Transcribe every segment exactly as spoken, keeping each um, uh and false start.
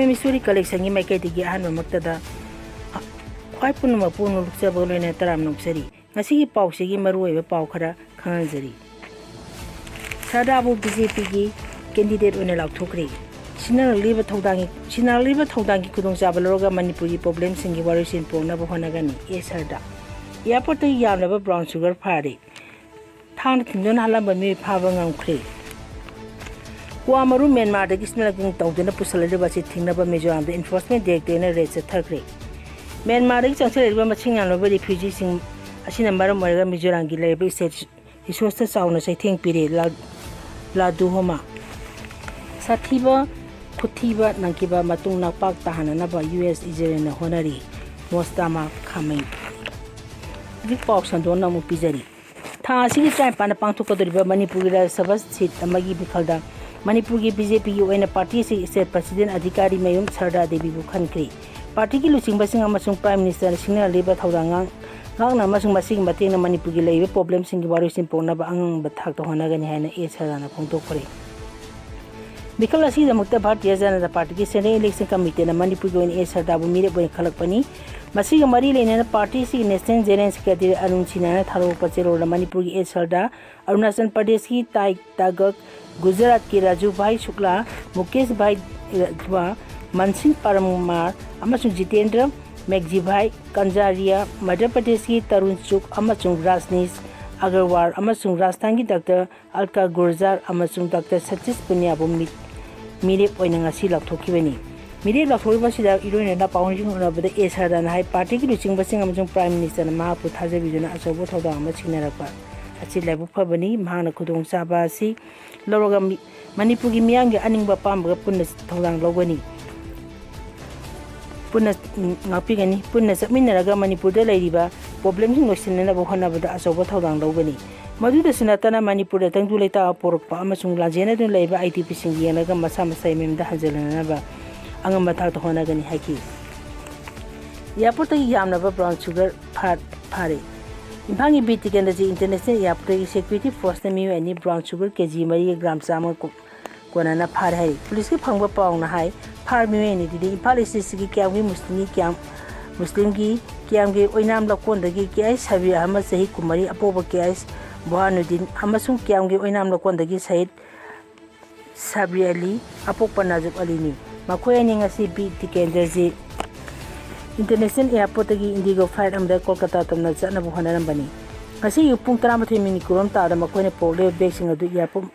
Missouri ꯀꯂꯦꯛꯁꯟꯒꯤ ꯃꯥꯏꯀꯩꯗꯒꯤ ꯑꯍꯥꯟꯕꯃꯛꯇꯗ ꯈ꯭ꯋꯥꯏ ꯄꯨꯝꯅꯃꯛꯄꯨ ꯅꯣꯂꯨꯛꯆꯕꯒ ꯂꯣꯏꯅꯅ ꯇꯔꯥꯝꯅ ꯑꯣꯛꯆꯔꯤ꯫ ꯉꯁꯤꯒꯤ ꯄꯥꯎꯁꯤꯒꯤ ꯃꯔꯨꯑꯣꯏꯕ ꯄꯥꯎ ꯈꯔ ꯈꯪꯍꯟꯖꯔꯤ꯫ ꯁꯔꯗꯥꯕꯨ ꯕꯤ ꯖꯦ ꯄꯤꯒꯤ ꯀꯦꯟꯗꯤꯗꯦꯠ ꯑꯣꯏꯅ ꯂꯥꯎꯊꯣꯛꯈ꯭ꯔꯦ꯫ ꯁꯤꯟꯅꯔꯛꯂꯤꯕ ꯊꯧꯗꯥꯡꯒꯤ, ꯁꯤꯟꯅꯔꯛꯂꯤꯕ ꯊꯧꯗꯥꯡꯒꯤ ꯈꯨꯗꯣꯡꯆꯥꯕ ꯂꯧꯔꯒ ꯃꯅꯤꯄꯨꯔꯒꯤ ꯄ꯭ꯔꯣꯕ꯭ꯂꯦꯝꯁꯤꯡꯒꯤ ꯋꯥꯔꯣꯏꯁꯤꯟ ꯄꯨꯔꯛꯅꯕ ꯍꯣꯠꯅꯒꯅꯤ, ꯑꯦ ꯁꯔꯗꯥ꯫ ꯑꯦꯌꯥꯔꯄꯣꯔꯠꯇꯒꯤ ꯌꯥꯝꯂꯕ ꯕ꯭ꯔꯥꯎꯟ ꯁꯨꯒꯔ ꯐꯥꯔꯦ꯫ ꯊꯥꯡꯅ ꯊꯤꯟꯗꯨꯅ ꯍꯥꯠꯂꯝꯕ ꯃꯤꯑꯣꯏ ꯐꯥꯕ ꯉꯝꯈ꯭ꯔꯦ꯫ ꯀ꯭ꯋꯥ ꯃꯔꯨ ꯃ꯭ꯌꯥꯟꯃꯥꯔꯗꯒꯤ smuggling ꯇꯧꯗꯨꯅ ꯄꯨꯁꯜꯂꯛꯂꯤꯕ ꯑꯁꯤ ꯊꯤꯡꯅꯕ ꯃꯤꯖꯣꯔꯥꯝꯗ ꯏꯟꯐꯣꯔꯁꯃꯦꯟ ꯗꯥꯏꯔꯦꯛꯇꯣꯔꯦꯠꯅ ꯔꯦꯗ ꯆꯠꯊꯈ꯭ꯔꯦ꯫ ꯃ꯭ꯌꯥꯟꯃꯥꯔꯗꯒꯤ ꯆꯪꯁꯤꯜꯂꯛꯂꯤꯕ ꯃꯁꯤꯡ ꯌꯥꯝꯂꯕ ꯔꯤꯐ꯭ꯌꯨꯖꯤꯁꯤꯡ ꯑꯁꯤꯅ ꯃꯔꯝ ꯑꯣꯏꯔꯒ ꯃꯤꯖꯣꯔꯥꯝꯒꯤ ꯂꯩꯔꯤꯕ ꯁ꯭ꯇꯦꯠ ꯔꯤꯁꯣꯔꯁꯇ ꯆꯥꯎꯅ ꯆꯩꯊꯦꯡ ꯄꯤꯔꯦ꯫ ꯂꯥ-, ꯂꯥꯗꯨꯍꯣꯃꯥ ꯁꯥꯊꯤꯕ ꯈꯨꯊꯤꯕ ꯅꯪꯈꯤꯕ ꯃꯇꯨꯡ ꯅꯥꯄꯥꯛ ꯇꯥꯍꯟꯅꯅꯕ ꯌꯨ ꯑꯦꯁ ꯏꯖꯔꯦꯜꯅ ꯍꯣꯠꯅꯔꯤ꯫ ꯃꯣꯁꯇꯥꯃꯥ ꯈꯥꯃꯩ꯫ ꯍꯧꯖꯤꯛ ꯄꯥꯎ ꯁꯟꯗꯣꯛꯅ ꯑꯃꯨꯛ ꯄꯤꯖꯔꯤ꯫ ꯊꯥ ꯑꯁꯤꯒꯤ ꯇꯔꯥꯅꯤꯄꯥꯟꯗ ꯄꯥꯡꯊꯣꯛꯀꯗꯧꯔꯤꯕ ꯃꯅꯤꯄꯨꯔꯒꯤ ꯔꯥꯖ꯭ꯌ ꯁꯚꯥ ꯁꯤꯠ ꯑꯃꯒꯤ ꯃꯤꯈꯜꯗ ꯃꯅꯤꯄꯨꯔꯒꯤ ꯕꯤ ꯖꯦ ꯄꯤꯒꯤ ꯑꯣꯏꯅ ꯄꯥꯔꯇꯤ ꯑꯁꯤꯒꯤ ꯁ꯭ꯇꯦꯠ ꯄ꯭ꯔꯁꯤꯗꯦꯟꯠ ꯑꯙꯤꯀꯥꯔꯤ ꯃꯌꯨꯝ ꯁꯔꯗꯥ ꯗꯦꯕꯤꯕꯨ ꯈꯟꯈ꯭ꯔꯦ꯫ ꯄꯥꯔꯇꯤꯒꯤ ꯂꯨꯆꯤꯡꯕꯁꯤꯡ ꯑꯃꯁꯨꯡ ꯄ꯭ꯔꯥꯏꯝ ꯃꯤꯅꯤꯁꯇꯔꯅ ꯁꯤꯡꯅꯔꯛꯂꯤꯕ ꯊꯧꯗꯥꯡ ꯉꯥꯛ-, ꯉꯥꯛꯅ ꯑꯃꯁꯨꯡ ꯃꯁꯤꯒꯤ ꯃꯇꯦꯡꯅ ꯃꯅꯤꯄꯨꯔꯒꯤ ꯂꯩꯔꯤꯕ ꯄ꯭ꯔꯣꯕ꯭ꯂꯦꯝꯁꯤꯡꯒꯤ ꯋꯥꯔꯣꯏꯁꯤꯟ ꯄꯨꯔꯛꯅꯕ ꯑꯉꯝꯕ ꯊꯥꯛꯇ ꯍꯣꯠꯅꯒꯅꯤ ꯍꯥꯏꯅ ꯑꯦ ꯁꯔꯗꯥꯅ ꯐꯣꯡꯗꯣꯛꯈ꯭ꯔꯦ꯫ ꯃꯤꯈꯜ ꯑꯁꯤꯒꯤꯗꯃꯛꯇ ꯚꯥꯔꯇꯤꯌ ꯖꯅꯇꯥ ꯄꯥꯔꯇꯤꯒꯤ ꯁꯦꯟꯇ꯭ꯔꯦꯜ ꯏꯂꯦꯛꯁꯟ ꯀꯃꯤꯇꯤꯅ ꯃꯅꯤꯄꯨꯔꯒꯤ ꯑꯣꯏꯅ ꯑꯦ ꯁꯔꯗꯥꯕꯨ ꯃꯤꯔꯦꯞ ꯑꯣꯏꯅ ꯈꯜꯂꯛꯄꯅꯤ꯫ ꯃꯁꯤꯒ ꯃꯔꯤ ꯂꯩꯅꯅ ꯄꯥꯔꯇꯤ ꯑꯁꯤꯒꯤ ꯅꯦꯁꯅꯦꯜ ꯖꯦꯅꯔꯦꯜ ꯁꯦꯀ꯭ꯔꯦꯇꯔꯤ ꯑꯔꯨꯟ ꯁꯤꯟꯍꯥꯅ ꯊꯥꯗꯣꯔꯛꯄ ꯆꯦꯔꯣꯜꯗ ꯃꯅꯤꯄꯨꯔꯒꯤ ꯑꯦ ꯁꯔꯗꯥ, ꯑꯔꯨꯅꯥꯆꯜ ꯄ꯭ꯔꯗꯦꯁꯀꯤ ꯇꯥꯏ ꯇꯥꯒꯛ, ꯒꯨꯖꯔꯥꯠꯀꯤ ꯔꯥꯖꯨ ꯚꯥꯏ ꯁꯨꯛꯂꯥ, ꯃꯨꯀꯦꯁ ꯚꯥꯏ ꯔꯥꯖꯋꯥ, ꯃꯟꯁꯤꯡ ꯄꯔꯃꯥꯔ ꯑꯃꯁꯨꯡ ꯖꯤꯇꯦꯟꯗ꯭ꯔ ꯃꯦꯛꯖꯤꯚꯥꯏ ꯀꯟꯖꯥꯔꯤꯌꯥ, ꯃꯙ꯭ꯌ ꯄ꯭ꯔꯗꯦꯁꯀꯤ ꯇꯔꯨꯟ ꯆꯨꯛ ꯑꯃꯁꯨꯡ ꯔꯥꯖꯅꯤꯁ ꯑꯒꯔꯋꯥꯜ ꯑꯃꯁꯨꯡ ꯔꯥꯖꯁꯊꯥꯟꯒꯤ ꯗꯥꯛꯇꯔ ꯑꯜꯀꯥ ꯒꯨꯔꯖꯥꯔ ꯑꯃꯁꯨꯡ ꯗꯥꯛꯇꯔ ꯁꯇꯤꯁ ꯄꯨꯅꯤꯌꯥꯕꯨ ꯃꯤ-, ꯃꯤꯔꯦꯞ ꯑꯣꯏꯅ ꯉꯁꯤ ꯂꯥꯎꯊꯣꯛꯈꯤꯕꯅꯤ꯫ ꯃꯤꯔꯦꯞ ꯂꯥꯎꯊꯣꯛꯂꯤꯕꯁꯤꯗ ꯏꯔꯣꯏꯅꯅ ꯄꯥꯎꯃꯤꯁꯤꯡꯅ ꯎꯅꯕꯗ ꯑꯦ ꯁꯔꯗꯥꯅ ꯍꯥꯏ, ꯄꯥꯔꯇꯤꯒꯤ ꯂꯨꯆꯤꯡꯕꯁꯤꯡ ꯑꯃꯁꯨꯡ ꯄ꯭ꯔꯥꯏꯝ ꯃꯤꯅꯤꯁꯇꯔꯅ ꯃꯍꯥꯛꯄꯨ ꯊꯥꯖꯕꯤꯗꯨꯅ ꯑꯆꯧꯕ ꯊꯧꯗꯥꯡ ꯑꯃ ꯁꯤꯟꯅꯔꯛꯄ ꯑꯁꯤ ꯂꯥꯏꯕꯛ ꯐꯕꯅꯤ꯫ ꯃꯍꯥꯛꯅ ꯈꯨꯗꯣꯡꯆꯥꯕ ꯑꯁꯤ ꯂꯧꯔꯒ ꯃꯤ-, ꯃꯅꯤꯄꯨꯔꯒꯤ ꯃꯤꯌꯥꯝꯒꯤ ꯑꯅꯤꯡꯕ ꯑꯄꯥꯝꯕꯒ ꯄꯨꯟꯅ ꯊꯧꯗꯥꯡ ꯂꯧꯒꯅꯤ꯫ ꯄꯨꯟꯅ, ꯎꯝ, ꯉꯥꯛꯄꯤꯒꯅꯤ꯫ ꯄꯨꯟꯅ ꯆꯠꯃꯤꯟꯅꯔꯒ ꯃꯅꯤꯄꯨꯔꯗ ꯂꯩꯔꯤꯕ ꯄ꯭ꯔꯣꯕ꯭ꯂꯦꯝꯁꯤꯡ ꯂꯣꯏꯁꯤꯟꯅꯅꯕ ꯍꯣꯠꯅꯕꯗ ꯑꯆꯧꯕ ꯊꯧꯗꯥꯡ ꯂꯧꯒꯅꯤ꯫ ꯃꯗꯨꯗꯁꯨ ꯅꯠꯇꯅ ꯃꯅꯤꯄꯨꯔꯗ ꯇꯪꯗꯨ ꯂꯩꯇꯥ ꯄꯣꯔꯛꯄ ꯑꯃꯁꯨꯡ ꯂꯥꯟꯖꯦꯟꯅꯗꯨꯅ ꯂꯩꯕ ꯑꯥꯏ ꯗꯤ ꯄꯤꯁꯤꯡ ꯌꯦꯡꯂꯒ ꯃꯁꯥ ꯃꯁꯥꯒꯤ ꯃꯌꯨꯝꯗ ꯍꯟꯖꯤꯜꯂꯛꯅꯕ ꯑꯉꯝꯕ ꯊꯥꯛꯇ ꯍꯣꯠꯅꯒꯅꯤ ꯍꯥꯏꯈꯤ꯫ ꯑꯦꯌꯥꯔꯄꯣꯔꯠꯇꯒꯤ ꯌꯥꯝꯂꯕ ꯕ꯭ꯔꯥꯎꯟ ꯁꯨꯒꯔ ꯐꯥ-, ꯐꯥꯔꯦ꯫ ꯏꯝꯐꯥꯜꯒꯤ ꯕꯤꯔ ꯇꯤꯀꯦꯟꯗ꯭ꯔꯖꯤ ꯏꯟꯇꯔꯅꯦꯁꯅꯦꯜ ꯑꯦꯌꯥꯔꯄꯣꯔꯠꯇꯒꯤ ꯁꯦꯀ꯭ꯌꯨꯔꯤꯇꯤ ꯐꯣꯔꯁꯅ ꯃꯤꯑꯣꯏ ꯑꯅꯤ ꯕ꯭ꯔꯥꯎꯟ ꯁꯨꯒꯔ ꯀꯦ ꯖꯤ ꯃꯔꯤꯒ ꯒ꯭ꯔꯥꯝ ꯆꯥꯝꯃ ꯀꯣ-, ꯀꯣꯟꯅꯅ ꯐꯥꯔꯦ ꯍꯥꯏꯔꯤ꯫ ꯄꯨꯂꯤꯁꯀꯤ ꯐꯪꯕ ꯄꯥꯎꯅ ꯍꯥꯏ, ꯐꯥꯔꯃꯤꯌꯣꯏꯅꯤꯗꯨꯗꯤ ꯏꯝꯐꯥꯜ ꯏꯁ ꯁꯤꯒꯤ ꯀꯤꯌꯥꯝꯒꯤ ꯃꯨꯁꯂꯤꯝꯒꯤ ꯀꯤꯌꯥꯝ ꯃꯨꯁꯂꯤꯝꯒꯤ ꯀꯤꯌꯥꯝꯒꯤ ꯑꯣꯏꯅꯥꯝ ꯂꯧꯀꯣꯟꯗꯒꯤ ꯀꯦ ꯑꯩꯁ ꯁꯕꯤꯔ ꯑꯍꯃꯗ ꯆꯍꯤ ꯀꯨꯟꯃꯔꯤ, ꯑꯄꯣꯛꯄ ꯀꯦ ꯑꯩꯁ ꯕꯨꯍꯥꯅꯨꯗꯤꯟ ꯑꯃꯁꯨꯡ ꯀꯤꯌꯥꯝꯒꯤ ꯑꯣꯏꯅꯥꯝ ꯂꯧꯀꯣꯟꯗꯒꯤ ꯁꯍꯤꯗ ꯁꯕꯤꯔ ꯑꯂꯤ, ꯑꯄꯣꯛꯄ ꯅꯥꯖꯨꯛ ꯑꯂꯤꯅꯤ꯫ ꯃꯈꯣꯏ ꯑꯅꯤ ꯉꯁꯤ ꯕꯤ ꯇꯤꯀꯦꯟꯗ꯭ꯔꯖꯤꯠ ꯏꯟꯇꯔꯅꯦꯁꯅꯦꯜ ꯑꯦꯌꯥꯔꯄꯣꯔꯠꯇꯒꯤ ꯏꯟꯗꯤꯒꯣ ꯐ꯭ꯂꯥꯏꯠ ꯑꯃꯗ ꯀꯣꯜꯀꯇꯥ ꯇꯝꯅ ꯆꯠꯅꯕ ꯍꯣꯠꯅꯔꯝꯕꯅꯤ꯫ ꯉꯁꯤ ꯑꯌꯨꯛ ꯄꯨꯡ ꯇꯔꯥꯃꯥꯊꯣꯏ ꯃꯤꯅꯤꯠ ꯀꯨꯟ ꯇꯥꯕꯗ ꯃꯈꯣꯏꯅ ꯄꯨꯔꯛꯂꯤꯕ ꯕꯦꯒꯁꯤꯡ ꯑꯗꯨ ꯑꯦꯌꯥꯔꯄꯣꯔꯠ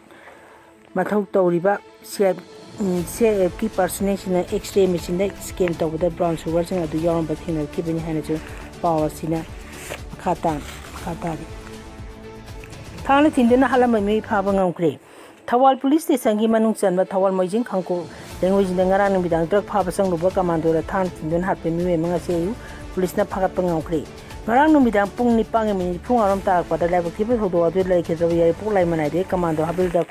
ꯃꯊꯧ ꯇꯧꯔꯤꯕ ꯁꯤ ꯑꯥꯏ, ꯎꯝ, ꯁꯤ ꯑꯥꯏ ꯑꯦꯐꯀꯤ ꯄꯥꯔꯁꯣꯅꯦꯜꯁꯤꯡꯅ ꯑꯦꯛꯁ-ꯔꯦ ꯃꯦꯆꯤꯟꯗ ꯁ꯭ꯀꯦꯟ ꯇꯧꯕꯗ ꯕ꯭ꯔꯥꯎꯟ ꯁꯨꯒꯔꯁꯤꯡ ꯑꯗꯨ ꯌꯥꯎꯔꯝꯕ ꯊꯦꯡꯅꯔꯛꯈꯤꯕꯅꯤ ꯍꯥꯏꯅꯁꯨ ꯄꯥꯎ ꯑꯁꯤꯅ ꯃꯈꯥ ꯇꯥ-, ꯃꯈꯥ ꯇꯥꯔꯤ꯫ ꯊꯥꯡꯅ ꯊꯤꯟꯗꯨꯅ ꯍꯥꯠꯂꯝꯕ ꯃꯤꯑꯣꯏ ꯐꯥꯕ ꯉꯝꯈ꯭ꯔꯦ꯫ ꯊꯧꯕꯥꯜ ꯄꯨꯂꯤꯁ ꯁ꯭ꯇꯦꯁꯟꯒꯤ ꯃꯅꯨꯡ ꯆꯟꯕ ꯊꯧꯕꯥꯜ ꯃꯣꯏꯖꯤꯡ ꯈꯥꯡꯀꯣ ꯂꯩꯉꯣꯏꯖꯤꯡꯗ ꯉꯔꯥꯡ ꯅꯨꯃꯤꯗꯥꯡ ꯗ꯭ꯔꯒ ꯐꯥꯕ ꯆꯪꯂꯨꯕ ꯀꯃꯥꯟꯗꯣꯗ ꯊꯥꯡꯅ ꯊꯤꯟꯗꯨꯅ ꯍꯥꯠꯄ ꯃꯤꯑꯣꯏ ꯑꯃ ꯉꯁꯤ ꯑꯌꯨꯛ ꯄꯨꯂꯤꯁꯅ ꯐꯥꯒꯠꯄ ꯉꯝꯈ꯭ꯔꯦ꯫ ꯉꯔꯥꯡ ꯅꯨꯃꯤꯗꯥꯡ ꯄꯨꯡ ꯅꯤꯄꯥꯟꯒ ꯃꯤꯅꯤꯠ ꯅꯤꯐꯨ ꯃꯉꯥꯔꯣꯝ ꯇꯥꯔꯛꯄꯗ ꯂꯥꯏꯕꯛ ꯊꯤꯕ ꯊꯧꯗꯣꯛ ꯑꯗꯨꯗ ꯂꯩꯈꯤꯗ꯭ꯔꯕ ꯌꯥꯏꯔꯤꯄꯣꯛ ꯂꯥꯏꯃꯅꯥꯏꯗꯒꯤ ꯀꯃꯥꯟꯗꯣ ꯍꯥꯕꯤꯜꯗꯥꯔ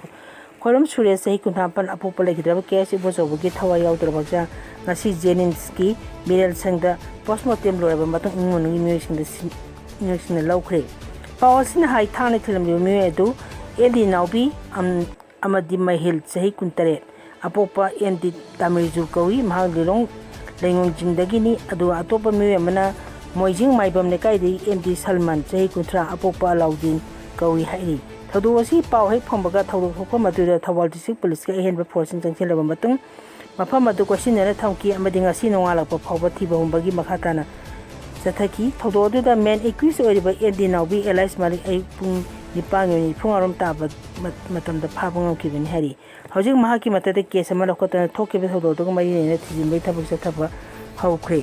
ꯈꯣꯏꯔꯝ ꯁꯨꯔꯦꯁ, ꯆꯍꯤ ꯀꯨꯟꯊ꯭ꯔꯥ ꯃꯥꯄꯟ, ꯑꯄꯣꯛꯄ ꯂꯩꯈꯤꯗ꯭ꯔꯕ ꯀꯦ ꯑꯦꯁ ꯏꯕꯣꯆꯧꯕꯒꯤ ꯊꯋꯥꯏ ꯌꯥꯎꯗ꯭ꯔꯕ ꯍꯛꯆꯥꯡ ꯉꯁꯤ ꯖꯦꯅꯤꯝꯁꯀꯤ ꯃꯤꯔꯦꯜ ꯁꯪꯗ ꯄꯣꯁꯃꯣꯔꯇꯦꯝ ꯂꯣꯏꯔꯕ ꯃꯇꯨꯡ ꯏꯃꯨꯡ ꯃꯅꯨꯡꯒꯤ ꯃꯤꯑꯣꯏꯁꯤꯡꯗ ꯁꯤꯟ-, ꯃꯤꯑꯣꯏꯁꯤꯡꯅ ꯂꯧꯈ꯭ꯔꯦ꯫ ꯄꯥꯎ ꯑꯁꯤꯅ ꯍꯥꯏ, ꯊꯥꯡꯅ ꯊꯤꯜꯂꯝꯂꯤꯕ ꯃꯤꯑꯣꯏ ꯑꯗꯨ ꯑꯦꯜ ꯗꯤ ꯅꯥꯎꯕꯤ ꯑꯝ-, ꯑꯃꯗꯤ ꯃꯍꯤꯜ, ꯆꯍꯤ ꯀꯨꯟꯇꯔꯦꯠ, ꯑꯄꯣꯛꯄ ꯑꯦꯝ ꯗꯤ ꯇꯥꯃꯤꯔꯖꯨ ꯀꯧꯏ꯫ ꯃꯍꯥꯛ ꯂꯤꯂꯣꯡ ꯂꯩꯉꯣꯡꯖꯤꯡꯗꯒꯤꯅꯤ꯫ ꯑꯗꯨꯒ ꯑꯇꯣꯞꯄ ꯃꯤꯑꯣꯏ ꯑꯃꯅ ꯃꯣꯏꯖꯤꯡ ꯃꯥꯏꯕꯝ ꯂꯩꯀꯥꯏꯗꯒꯤ ꯑꯦꯝ ꯗꯤ ꯁꯜꯃꯥꯟ, ꯆꯍꯤ ꯀꯨꯟꯊ꯭ꯔꯥ, ꯑꯄꯣꯛꯄ ꯑꯂꯥꯎꯗꯤꯟ ꯀꯧꯏ ꯍꯥꯏꯔꯤ꯫ ꯊꯧꯗꯣꯛ ꯑꯁꯤꯒꯤ ꯄꯥꯎ ꯍꯦꯛ ꯐꯪꯕꯒ ꯊꯧꯗꯣꯛ ꯊꯣꯛꯐꯝ ꯑꯗꯨꯗ ꯊꯧꯕꯥꯜ ꯗꯤꯁꯇ꯭ꯔꯤꯛ ꯄꯨꯂꯤꯁꯀꯤ ꯑꯍꯦꯟꯕ ꯐꯣꯔꯁꯁꯤꯡ ꯆꯪꯁꯤꯜꯂꯕ ꯃꯇꯨꯡ ꯃꯐꯝ ꯑꯗꯨ ꯀꯣꯏꯁꯤꯟꯅꯅ ꯊꯝꯈꯤ ꯑꯃꯗꯤ ꯉꯁꯤ ꯅꯣꯡꯉꯥꯜꯂꯛꯄ ꯐꯥꯎꯕ ꯊꯤꯕ ꯍꯨꯝꯕꯒꯤ ꯃꯈꯥ ꯇꯥꯅ ꯆꯠꯊꯈꯤ꯫ ꯊꯧꯗꯣꯛ ꯑꯗꯨꯗ ꯃꯦꯟ ꯑꯦꯀ꯭ꯌꯨꯁ ꯑꯣꯏꯔꯤꯕ ꯑꯦꯟ ꯗꯤ ꯅꯥꯎꯕꯤ ꯑꯦꯂꯥꯏꯁ ꯃꯥꯂꯤꯛ ꯑꯌꯨꯛ ꯄꯨꯡ ꯅꯤꯄꯥꯟꯒꯤ ꯃꯤꯅꯤꯠ ꯅꯤꯐꯨ ꯃꯉꯥꯔꯣꯝ ꯇꯥꯕ ꯃ-, ꯃꯇꯝꯗ ꯐꯥꯕ ꯉꯝꯈꯤꯕꯅꯤ ꯍꯥꯏꯔꯤ꯫ ꯍꯧꯖꯤꯛ ꯃꯍꯥꯛꯀꯤ ꯃꯊꯛꯇ ꯀꯦꯁ ꯑꯃ ꯂꯧꯈꯠꯇꯨꯅ ꯊꯣꯛꯈꯤꯕ ꯊꯧꯗꯣꯛ ꯑꯗꯨꯒ ꯃꯔꯤ ꯂꯩꯅꯅ ꯊꯤꯖꯤꯟꯕꯒꯤ ꯊꯕꯛ ꯆꯠꯊꯕ ꯍꯧꯈ꯭ꯔꯦ꯫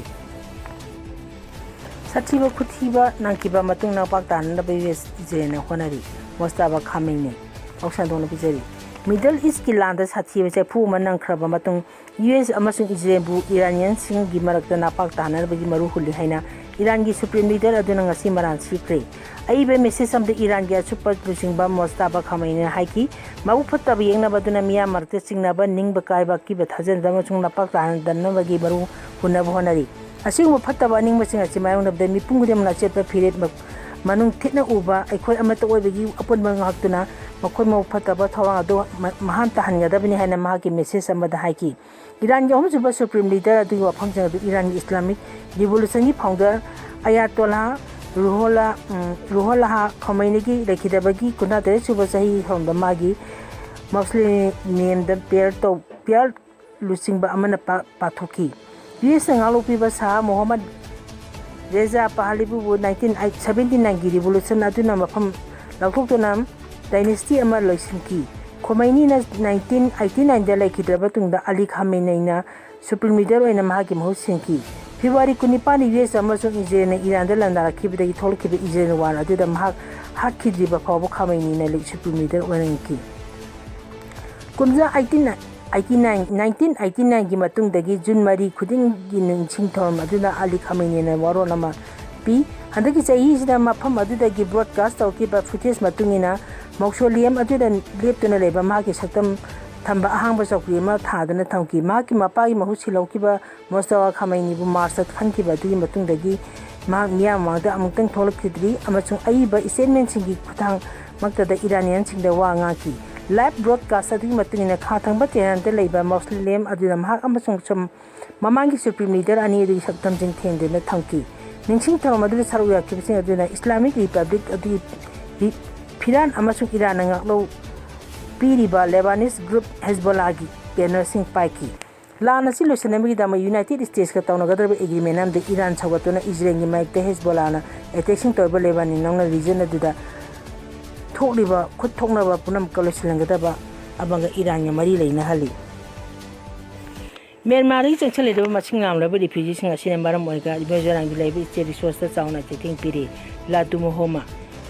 ꯁꯥꯊꯤꯕ ꯈꯨꯊꯤꯕ ꯅꯪꯈꯤꯕ ꯃꯇꯨꯡ ꯅꯥꯄꯥꯛ ꯇꯥꯅꯅꯕ ꯌꯨ ꯑꯦꯁ ꯏꯖꯔꯦꯜꯅ ꯍꯣꯠꯅꯔꯤ꯫ ꯃꯣꯁꯇꯥꯕ ꯈꯥꯃꯦꯅꯤ ꯄꯥꯎꯁꯟꯗꯣꯛꯅ ꯄꯤꯖꯔꯤ꯫ ꯃꯤꯗꯜ ꯏꯁꯀꯤ ꯂꯥꯟꯗ ꯁꯥꯊꯤꯕ ꯆꯩꯐꯨ ꯑꯃ ꯅꯪꯈ꯭ꯔꯕ ꯃꯇꯨꯡ ꯌꯨ ꯑꯦꯁ ꯑꯃꯁꯨꯡ ꯏꯖꯔꯦꯜꯕꯨ ꯏꯔꯥꯅꯤꯌꯟꯁꯤꯡꯒꯤ ꯃꯔꯛꯇ ꯅꯥꯄꯥꯛ ꯇꯥꯅꯅꯕꯒꯤ ꯃꯔꯨ ꯍꯨꯜꯂꯤ ꯍꯥꯏꯅ ꯏꯔꯥꯟꯒꯤ ꯁꯨꯄ꯭ꯔꯤꯝ ꯂꯤꯗꯔ ꯑꯗꯨꯅ ꯉꯁꯤ ꯃꯔꯥꯜ ꯁꯤꯈ꯭ꯔꯦ꯫ ꯑꯏꯕ ꯃꯦꯁꯦꯖ ꯑꯃꯗ ꯏꯔꯥꯟꯒꯤ ꯑꯁꯨꯞꯄ ꯂꯨꯆꯤꯡꯕ ꯃꯣꯁꯇꯥꯕ ꯈꯥꯃꯦꯅꯤꯅ ꯍꯥꯏꯈꯤ, ꯃꯕꯨꯛ ꯐꯠꯇꯕ ꯌꯦꯛꯅꯕ ꯑꯗꯨꯅ ꯃꯤꯌꯥꯝ ꯃꯔꯛꯇ ꯆꯤꯡꯅꯕ, ꯅꯤꯡꯕ ꯀꯥꯏꯕ, ꯑꯀꯤꯕ ꯊꯥꯖꯅꯗꯕ ꯑꯃꯁꯨꯡ ꯅꯥꯄꯥꯛ ꯇꯥꯍꯟꯗꯅꯕꯒꯤ ꯃꯔꯨ ꯍꯨꯟꯅꯕ ꯍꯣꯠꯅꯔꯤ꯫ ꯑꯁꯤꯒꯨꯝꯕ ꯐꯠꯇꯕ ꯑꯅꯤꯡꯕꯁꯤꯡ ꯑꯁꯤ ꯃꯥꯌꯣꯛꯅꯕꯗ ꯃꯤꯄꯨꯝ ꯈꯨꯗꯤꯡꯃꯛꯅ ꯑꯆꯦꯠꯄ ꯐꯤꯔꯦꯞ ꯃ-, ꯃꯅꯨꯡ ꯊꯤꯠꯅ ꯎꯕ ꯑꯩꯈꯣꯏ ꯑꯃꯠꯇ ꯑꯣꯏꯕꯒꯤ ꯑꯄꯨꯟꯕ ꯉꯥꯛꯇꯨꯅ ꯃꯈꯣꯏ ꯃꯕꯨꯛ ꯐꯠꯇꯕ ꯊꯧꯔꯥꯡ ꯑꯗꯨ ꯃ-, ꯃꯍꯥꯟ ꯇꯥꯍꯟꯒꯗꯕꯅꯤ ꯍꯥꯏꯅ ꯃꯍꯥꯛꯀꯤ message ꯑꯃꯗ ꯍꯥꯏꯈꯤ꯫ ꯏꯔꯥꯟꯒꯤ ꯑꯍꯨꯝꯁꯨꯕ Supreme Leader ꯑꯗꯨꯒꯤ ꯋꯥꯐꯝꯁꯤꯡ ꯑꯗꯨ ꯏꯔꯥꯟꯒꯤ Islamic Revolutionꯒꯤ founder ꯑꯌꯥꯇꯣꯂꯥ ꯔꯨꯍꯣꯂꯥ, ꯎꯝ, ꯔꯨꯍꯣꯂꯥꯍꯥ ꯈꯣꯃꯩꯅꯤꯒꯤ ꯂꯩꯈꯤꯗꯕꯒꯤ ꯀꯨꯟꯊ꯭ꯔꯥ ꯇꯔꯦꯠ ꯁꯨꯕ ꯆꯍꯤ ꯍꯧꯔꯝꯗ ꯃꯥꯒꯤ mausoleumꯗ prayer ꯇꯧ-, prayer ꯂꯨꯆꯤꯡꯕ ꯑꯃꯅ ꯄꯥ-, ꯄꯥꯊꯣꯛꯈꯤ꯫ ꯌꯨ ꯑꯦꯁꯅ ꯉꯥꯛꯂꯣꯛꯄꯤꯕ ꯁꯥꯍ ꯃꯣꯍꯝꯃꯗ ꯔꯦꯖꯥ ꯄꯍꯂꯤꯕꯨꯕꯨ nineteen seventy nineꯒꯤ revolution ꯑꯗꯨꯅ ꯃꯐꯝ ꯂꯧꯊꯣꯛꯇꯨꯅ dynasty ꯑꯃ ꯂꯣꯏꯁꯤꯟꯈꯤ꯫ ꯈꯣꯃꯩꯅꯤꯅ nineteen eighty nineꯗ ꯂꯩꯈꯤꯗ꯭ꯔꯕ ꯃꯇꯨꯡꯗ ꯑꯂꯤ ꯈꯥꯃꯦꯅꯩꯅ Supreme Leader ꯑꯣꯏꯅ ꯃꯍꯥꯛꯀꯤ ꯃꯍꯨꯠ ꯁꯤꯟꯈꯤ꯫ ꯐꯦꯕ꯭ꯔꯨꯋꯥꯔꯤ ꯀꯨꯟꯅꯤꯄꯥꯟꯗ ꯌꯨ ꯑꯦꯁ ꯑꯃꯁꯨꯡ ꯏꯖꯔꯦꯜꯅ ꯏꯔꯥꯟꯗ ꯂꯥꯟꯗꯥꯔꯛꯈꯤꯕꯗꯒꯤ ꯊꯣꯛꯂꯛꯈꯤꯕ ꯏꯖꯔꯦꯜ war ꯑꯗꯨꯗ ꯃꯍꯥꯛ ꯍꯥꯠꯈꯤꯗ꯭ꯔꯤꯕ ꯐꯥꯎꯕ ꯈꯥꯃꯩꯅꯤꯅ Supreme Leader ꯑꯣꯏꯔꯝꯈꯤ꯫ ꯀꯨꯝꯖꯥ eighteen eighty nine, nineteen eighty nineꯒꯤ ꯃꯇꯨꯡꯗꯒꯤ ꯖꯨꯟ ꯃꯔꯤ ꯈꯨꯗꯤꯡꯒꯤ ꯅꯤꯡꯁꯤꯡ ꯊꯧꯔꯝ ꯑꯗꯨꯅ ꯑꯂꯤ ꯈꯥꯃꯩꯅꯤꯅ ꯋꯥꯔꯣꯜ ꯑꯃ ꯄꯤ꯫ ꯍꯟꯗꯛꯀꯤ ꯆꯍꯤꯁꯤꯗ ꯃꯐꯝ ꯑꯗꯨꯗꯒꯤ broadcast ꯇꯧꯈꯤꯕ footage ꯃꯇꯨꯡ ꯏꯟꯅ mausoleum ꯑꯗꯨꯗ ꯂꯦꯞꯇꯨꯅ ꯂꯩꯕ ꯃꯍꯥꯛꯀꯤ ꯁꯛꯇꯝ ꯊꯝꯕ ꯑꯍꯥꯡꯕ ꯆꯧꯀ꯭ꯔꯤ ꯑꯃ ꯊꯥꯗꯨꯅ ꯊꯝꯈꯤ꯫ ꯃꯍꯥꯛꯀꯤ ꯃꯄꯥꯒꯤ ꯃꯍꯨꯠ ꯁꯤꯜꯍꯧꯈꯤꯕ ꯃꯣꯁꯇꯥꯐꯥ ꯈꯥꯃꯩꯅꯤꯕꯨ ꯃꯥꯔꯆꯇ ꯈꯟꯈꯤꯕ ꯑꯗꯨꯒꯤ ꯃꯇꯨꯡꯗꯒꯤ ꯃꯍꯥꯛ ꯃꯤꯌꯥꯝ ꯃꯃꯥꯡꯗ ꯑꯃꯨꯛꯇꯪ ꯊꯣꯛꯂꯛꯈꯤꯗ꯭ꯔꯤ ꯑꯃꯁꯨꯡ ꯑꯏꯕ statementꯁꯤꯡꯒꯤ ꯈꯨꯠꯊꯥꯡꯃꯛꯇꯗ ꯏꯔꯥꯅꯤꯌꯟꯁꯤꯡꯗ ꯋꯥ ꯉꯥꯡꯈꯤ꯫ Live broadcast ꯑꯗꯨꯒꯤ ꯃꯇꯨꯡ ꯏꯟꯅ ꯈꯥ ꯊꯪꯕ ꯇꯦꯍꯔꯥꯟꯗ ꯂꯩꯕ mausoleum ꯑꯗꯨꯗ ꯃꯍꯥꯛ ꯑꯃꯁꯨꯡ ꯁꯨꯝ ꯃꯃꯥꯡꯒꯤ Supreme Leader ꯑꯅꯤ ꯑꯗꯨꯒꯤ ꯁꯛꯇꯝꯁꯤꯡ ꯊꯦꯡꯗꯨꯅ ꯊꯝꯈꯤ꯫ ꯅꯤꯡꯁꯤꯡ ꯊꯧꯔꯝ ꯑꯗꯨꯗ ꯁꯔꯨꯛ ꯌꯥꯈꯤꯕꯁꯤꯡ ꯑꯗꯨꯅ Islamic Republic ꯑꯗꯨꯒꯤ ꯐꯤ-, ꯐꯤꯔꯥꯟ ꯑꯃꯁꯨꯡ ꯏꯔꯥꯟꯅ ꯉꯥꯛꯂꯧ ꯄꯤꯔꯤꯕ Lebanese group ꯍꯦꯖꯕꯣꯂꯥꯒꯤ bannerꯁꯤꯡ ꯄꯥꯏꯈꯤ꯫ ꯂꯥꯟ ꯑꯁꯤ ꯂꯣꯏꯁꯤꯟꯅꯕꯒꯤꯗꯃꯛ United Statesꯀ ꯇꯧꯅꯒꯗꯧꯔꯤꯕ agreement ꯑꯃꯗ ꯏꯔꯥꯟ ꯁꯧꯒꯠꯇꯨꯅ ꯏꯖꯔꯦꯜꯒꯤ ꯃꯥꯌꯣꯛꯇ ꯍꯦꯖꯕꯣꯂꯥꯅ attacking ꯇꯧꯔꯤꯕ ꯂꯦꯕꯥꯅꯟ ꯌꯥꯎꯅ region ꯑꯗꯨꯗ ꯊꯣꯛꯂꯤꯕ ꯈꯨꯠ ꯊꯣꯛꯅꯕ ꯄꯨꯝꯅꯃꯛꯀ ꯂꯣꯏꯁꯤꯜꯍꯟꯒꯗꯕ ꯑꯃꯒ ꯏꯔꯥꯟꯒ ꯃꯔꯤ ꯂꯩꯅꯍꯜꯂꯤ꯫ ꯃ꯭ꯌꯥꯟꯃꯥꯔꯗꯒꯤ ꯆꯪꯁꯤꯜꯂꯛꯂꯤꯕ ꯃꯁꯤꯡ ꯌꯥꯝꯂꯕ refugeeꯁꯤꯡ ꯑꯁꯤꯅ ꯃꯔꯝ ꯑꯣꯏꯔꯒ ꯃꯤꯖꯣꯔꯥꯝꯒꯤ ꯂꯩꯔꯤꯕ state resourceꯇ ꯆꯥꯎꯅ ꯆꯩꯊꯦꯡ ꯄꯤꯔꯤ꯫ ꯂꯥꯗꯨ ꯃꯣꯍꯣꯃꯥ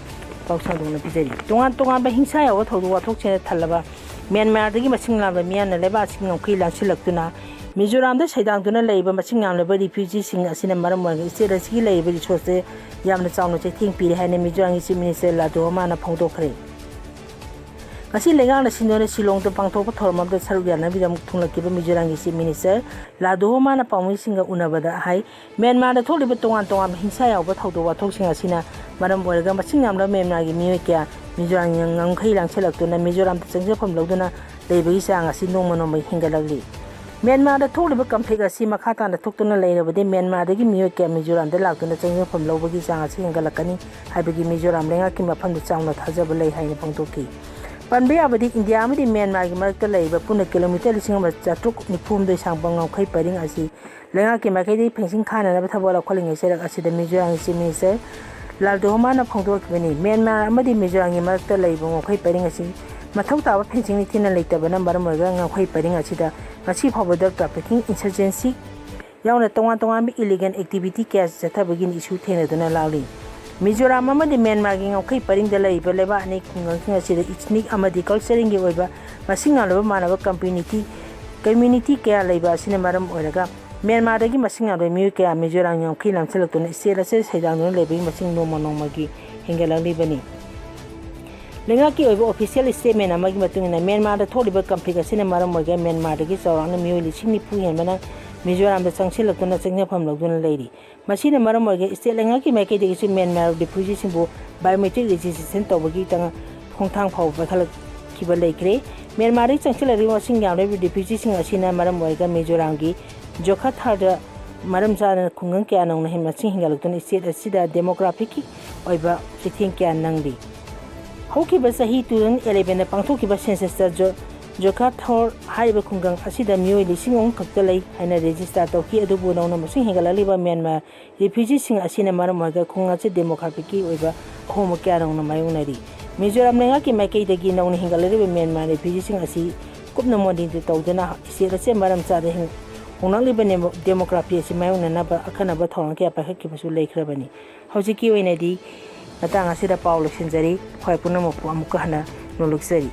ꯄꯥꯎ ꯁꯟꯗꯣꯛꯅ ꯄꯤꯖꯔꯤ꯫ ꯇꯣꯉꯥꯟ ꯇꯣꯉꯥꯟꯕ ꯍꯤꯡꯁꯥ ꯌꯥꯎꯕ ꯊꯧꯗꯣꯛ ꯋꯥꯊꯣꯛꯁꯤꯡꯅ ꯊꯜꯂꯕ ꯃ꯭ꯌꯥꯟꯃꯥꯔꯗꯒꯤ ꯃꯁꯤꯡ ꯌꯥꯝꯂꯕ ꯃꯤꯌꯥꯝꯅ ꯂꯩꯕꯥꯛ ꯑꯁꯤꯒꯤ ꯉꯝꯈꯩ ꯂꯥꯟꯁꯤꯜꯂꯛꯇꯨꯅ ꯃꯤꯖꯣꯔꯥꯝꯗ ꯁꯩꯗꯥꯡꯗꯨꯅ ꯂꯩꯔꯤꯕ ꯃꯁꯤꯡ ꯌꯥꯝꯂꯕ refugeeꯁꯤꯡ ꯑꯁꯤꯅ ꯃꯔꯝ ꯑꯣꯏꯔꯒ state ꯑꯁꯤꯒꯤ ꯂꯩꯔꯤꯕ resourceꯁꯦ ꯌꯥꯝꯅ ꯆꯥꯎꯅ ꯆꯩꯊꯦꯡ ꯄꯤꯔꯦ ꯍꯥꯏꯅ ꯃꯤꯖꯣꯔꯥꯝꯒꯤ Chief Minister ꯂꯥꯗꯨ ꯃꯣꯍꯣꯃꯥꯅ ꯐꯣꯡꯗꯣꯛꯈ꯭ꯔꯦ꯫ ꯉꯁꯤ ꯂꯩꯉꯥꯛꯅ ꯁꯤꯟꯗꯨꯅ ꯁꯤꯂꯣꯡꯗ ꯄꯥꯡꯊꯣꯛꯄ ꯊꯧꯔꯝ ꯑꯃꯗ ꯁꯔꯨꯛ ꯌꯥꯅꯕꯒꯤꯗꯃꯛ ꯊꯨꯡꯂꯛꯈꯤꯕ ꯃꯤꯖꯣꯔꯥꯝꯒꯤ Chief Minister ꯂꯥꯜ ꯗꯣꯍꯣꯃꯥꯅ ꯄꯥꯎꯃꯤꯁꯤꯡꯒ ꯎꯅꯕꯗ ꯍꯥꯏ, ꯃ꯭ꯌꯥꯟꯃꯥꯔꯗ ꯊꯣꯛꯂꯤꯕ ꯇꯣꯉꯥꯟ ꯇꯣꯉꯥꯟꯕ ꯍꯤꯡꯁꯥ ꯌꯥꯎꯕ ꯊꯧꯗꯣꯛ ꯋꯥꯊꯣꯛꯁꯤꯡ ꯑꯁꯤꯅ ꯃꯔꯝ ꯑꯣꯏꯔꯒ ꯃꯁꯤꯡ ꯌꯥꯝꯂꯕ ꯃ꯭ꯌꯥꯟꯃꯥꯔꯒꯤ ꯃꯤꯑꯣꯏ ꯀꯌꯥ ꯃꯤꯖꯣꯔꯥꯝꯒꯤ ꯉꯝꯈꯩ ꯂꯥꯟꯁꯤꯜꯂꯛꯇꯨꯅ ꯃꯤꯖꯣꯔꯥꯝꯗ ꯆꯪꯖꯐꯝ ꯂꯧꯗꯨꯅ ꯂꯩꯕꯒꯤ ꯆꯥꯡ ꯑꯁꯤ ꯅꯣꯡꯃ ꯅꯣꯡꯃꯒꯤ ꯍꯦꯟꯒꯠꯂꯛꯂꯤ꯫ ꯃ꯭ꯌꯥꯟꯃꯥꯔꯗ ꯊꯣꯛꯂꯤꯕ conflict ꯑꯁꯤ ꯃꯈꯥ ꯇꯥꯅ ꯊꯣꯛꯇꯨꯅ ꯂꯩꯔꯕꯗꯤ ꯃ꯭ꯌꯥꯟꯃꯥꯔꯗꯒꯤ ꯃꯤꯑꯣꯏ ꯀꯌꯥ ꯃꯤꯖꯣꯔꯥꯝꯗ ꯂꯥꯛꯇꯨꯅ ꯆꯪꯖꯐꯝ ꯂꯧꯕꯒꯤ ꯆꯥꯡ ꯑꯁꯤ ꯍꯦꯟꯒꯠꯂꯛꯀꯅꯤ ꯍꯥꯏꯕꯒꯤ ꯃꯤꯖꯣꯔꯥꯝ ꯂꯩꯉꯥꯛꯀꯤ ꯃꯐꯝꯗ ꯆꯥꯎꯅ ꯊꯥꯖꯕ ꯂꯩ ꯍꯥꯏꯅ ꯐꯣꯡꯗꯣꯛꯈꯤ꯫ ꯄꯟꯕ ꯌꯥꯕꯗꯤ ꯏꯟꯗꯤꯌꯥ ꯑꯃꯗꯤ ꯃ꯭ꯌꯥꯟꯃꯥꯔꯒꯤ ꯃꯔꯛꯇ ꯂꯩꯔꯤꯕ ꯄꯨꯟꯅ ꯀꯤꯂꯣꯃꯤꯇꯔ ꯂꯤꯁꯤꯡ ꯑꯃ ꯆꯥꯇ꯭ꯔꯨꯛ ꯅꯤꯐꯨ ꯍꯨꯝꯗꯣꯏ ꯁꯥꯡꯕ ꯉꯝꯈꯩ ꯄꯔꯤꯡ ꯑꯁꯤ ꯂꯩꯉꯥꯛꯀꯤ ꯃꯥꯏꯀꯩꯗꯒꯤ ꯐꯦꯟꯁꯤꯡ ꯈꯥꯅꯅꯕ ꯊꯕꯛ ꯂꯧꯈꯠꯂꯤꯉꯩ ꯆꯩꯔꯛ ꯑꯁꯤꯗ ꯃꯤꯖꯣꯔꯥꯝꯒꯤ Chief Minister ꯂꯥꯜ ꯗꯣꯍꯣꯃꯥꯅ ꯐꯣꯡꯗꯣꯔꯛꯈꯤꯕꯅꯤ꯫ ꯃ꯭ꯌꯥꯟꯃꯥꯔ ꯑꯃꯗꯤ ꯃꯤꯖꯣꯔꯥꯝꯒꯤ ꯃꯔꯛꯇ ꯂꯩꯕ ꯉꯝꯈꯩ ꯄꯔꯤꯡ ꯑꯁꯤ ꯃꯊꯧ ꯇꯥꯕ ꯐꯦꯟꯁꯤꯡ ꯅꯤꯡꯊꯤꯅ ꯂꯩꯇꯕꯅ ꯃꯔꯝ ꯑꯣꯏꯔꯒ ꯉꯝꯈꯩ ꯄꯔꯤꯡ ꯑꯁꯤꯗ ꯉꯁꯤ ꯐꯥꯎꯕ drug trafficking, insurgency ꯌꯥꯎꯅ ꯇꯣꯉꯥꯟ ꯇꯣꯉꯥꯟꯕ illegal activity ꯀꯌꯥ ꯆꯠꯊꯕꯒꯤ ꯏꯁꯨ ꯊꯦꯡꯅꯗꯨꯅ ꯂꯥꯛꯂꯤ꯫ ꯃꯤꯖꯣꯔꯥꯝ ꯑꯃꯗꯤ ꯃ꯭ꯌꯥꯟꯃꯥꯔꯒꯤ ꯉꯝꯈꯩ ꯄꯔꯤꯡꯗ ꯂꯩꯔꯤꯕ ꯂꯩꯕꯥꯛ ꯑꯅꯤ ꯈꯨꯡꯒꯪꯁꯤꯡ ꯑꯁꯤꯗ ethnic ꯑꯃꯗꯤ cultureꯒꯤ ꯑꯣꯏꯕ ꯃꯁꯤꯡ ꯌꯥꯝꯂꯕ ꯃꯥꯟꯅꯕ community, community ꯀꯌꯥ ꯂꯩꯕ ꯑꯁꯤꯅ ꯃꯔꯝ ꯑꯣꯏꯔꯒ ꯃ꯭ꯌꯥꯟꯃꯥꯔꯗꯒꯤ ꯃꯁꯤꯡ ꯌꯥꯝꯂꯕ ꯃꯤꯑꯣꯏ ꯀꯌꯥ ꯃꯤꯖꯣꯔꯥꯝꯒꯤ ꯉꯝꯈꯩ ꯂꯥꯟꯁꯤꯜꯂꯛꯇꯨꯅ state ꯑꯁꯤꯗ ꯁꯩꯗꯥꯡꯗꯨꯅ ꯂꯩꯕꯒꯤ ꯃꯁꯤꯡ ꯅꯣꯡꯃ ꯅꯣꯡꯃꯒꯤ ꯍꯦꯟꯒꯠꯂꯛꯂꯤꯕꯅꯤ꯫ ꯂꯩꯉꯥꯛꯀꯤ ꯑꯣꯏꯕ official statement ꯑꯃꯒꯤ ꯃꯇꯨꯡ ꯏꯟꯅ, ꯃ꯭ꯌꯥꯟꯃꯥꯔꯗ ꯊꯣꯛꯂꯤꯕ conflict ꯑꯁꯤꯅ ꯃꯔꯝ ꯑꯣꯏꯔꯒ ꯃ꯭ꯌꯥꯟꯃꯥꯔꯗꯒꯤ ꯆꯥꯎꯔꯥꯛꯅ ꯃꯤꯑꯣꯏ ꯂꯤꯁꯤꯡ ꯅꯤꯐꯨ ꯍꯦꯟꯕꯅ ꯃꯤꯖꯣꯔꯥꯝꯗ ꯆꯪꯁꯤꯜꯂꯛꯇꯨꯅ ꯆꯪꯖꯐꯝ ꯂꯧꯗꯨꯅ ꯂꯩꯔꯤ꯫ ꯃꯁꯤꯅ ꯃꯔꯝ ꯑꯣꯏꯔꯒ state ꯂꯩꯉꯥꯛꯀꯤ ꯃꯥꯏꯀꯩꯗꯒꯤꯁꯨ ꯃ꯭ꯌꯥꯟꯃꯥꯔ refugeeꯁꯤꯡꯕꯨ biometric registration ꯇꯧꯕꯒꯤ ꯇꯉ-, ꯈꯣꯡꯊꯥꯡ ꯐꯥꯎꯕ ꯄꯥꯏꯈꯠꯂꯛꯈꯤꯕ ꯂꯩꯈ꯭ꯔꯦ꯫ ꯃ꯭ꯌꯥꯟꯃꯥꯔꯗꯒꯤ ꯆꯪꯁꯤꯜꯂꯛꯂꯤꯕ ꯃꯁꯤꯡ ꯌꯥꯝꯂꯕ refugeeꯁꯤꯡ ꯑꯁꯤꯅ ꯃꯔꯝ ꯑꯣꯏꯔꯒ ꯃꯤꯖꯣꯔꯥꯝꯒꯤ ꯖꯣꯈꯥꯊꯥꯔꯗ ꯃꯔꯝ ꯆꯥꯗꯅ ꯈꯨꯡꯒꯪ ꯀꯌꯥ ꯅꯧꯅ ꯍꯦꯟꯅ ꯃꯁꯤꯡ ꯍꯦꯟꯒꯠꯂꯛꯇꯨꯅ state ꯑꯁꯤꯗ demographic ꯑꯣꯏꯕ ꯆꯩꯊꯦꯡ ꯀꯌꯥ ꯅꯪꯂꯤ꯫ ꯍꯧꯈꯤꯕ ꯆꯍꯤ two thousand elevenꯗ ꯄꯥꯡꯊꯣꯛꯈꯤꯕ censusꯇ ꯖꯣ-, ꯖꯣꯈꯥꯊꯣꯔ ꯍꯥꯏꯔꯤꯕ ꯈꯨꯡꯒꯪ ꯑꯁꯤꯗ ꯃꯤꯑꯣꯏ ꯂꯤꯁꯤꯡ ꯑꯍꯨꯝ ꯈꯛꯇ ꯂꯩ ꯍꯥꯏꯅ register ꯇꯧꯈꯤ, ꯑꯗꯨꯕꯨ ꯅꯧꯅ ꯃꯁꯤꯡ ꯍꯦꯟꯒꯠꯂꯛꯂꯤꯕ ꯃ꯭ꯌꯥꯟꯃꯥꯔ refugeeꯁꯤꯡ ꯑꯁꯤꯅ ꯃꯔꯝ ꯑꯣꯏꯔꯒ ꯈꯨꯡꯒꯪ ꯑꯁꯤ demographic ꯑꯣꯏꯕ ꯑꯍꯣꯡꯕ ꯀꯌꯥ ꯅꯧꯅ ꯃꯥꯌꯣꯛꯅꯔꯤ꯫ ꯃꯤꯖꯣꯔꯥꯝ ꯂꯩꯉꯥꯛꯀꯤ ꯃꯥꯏꯀꯩꯗꯒꯤ ꯅꯧꯅ ꯍꯦꯟꯒꯠꯂꯛꯂꯤꯕ ꯃ꯭ꯌꯥꯟꯃꯥꯔ refugeeꯁꯤꯡ ꯑꯁꯤ ꯀꯨꯞꯅ monitor ꯇꯧꯗꯨꯅ state ꯑꯁꯤ ꯃꯔꯝ ꯆꯥꯗ ꯍꯤꯡ-, ꯍꯣꯡꯂꯛꯂꯤꯕ nemo-, demography ꯑꯁꯤ ꯃꯥꯌꯣꯛꯅꯅꯕ ꯑꯈꯟꯅꯕ ꯊꯧꯔꯥꯡ ꯀꯌꯥ ꯄꯥꯏꯈꯠꯈꯤꯕꯁꯨ ꯂꯩꯈ꯭ꯔꯕꯅꯤ꯫ ꯍꯧꯖꯤꯛꯀꯤ ꯑꯣꯏꯅꯗꯤ ꯃꯇꯥꯡ ꯑꯁꯤꯗ ꯄꯥꯎ ꯂꯣꯏꯁꯤꯟꯖꯔꯤ꯫ ꯈ꯭ꯋꯥꯏ ꯄꯨꯝꯅꯃꯛꯄꯨ ꯑꯃꯨꯛꯀ ꯍꯟꯅ ꯅꯣꯂꯨꯛꯆꯔꯤ꯫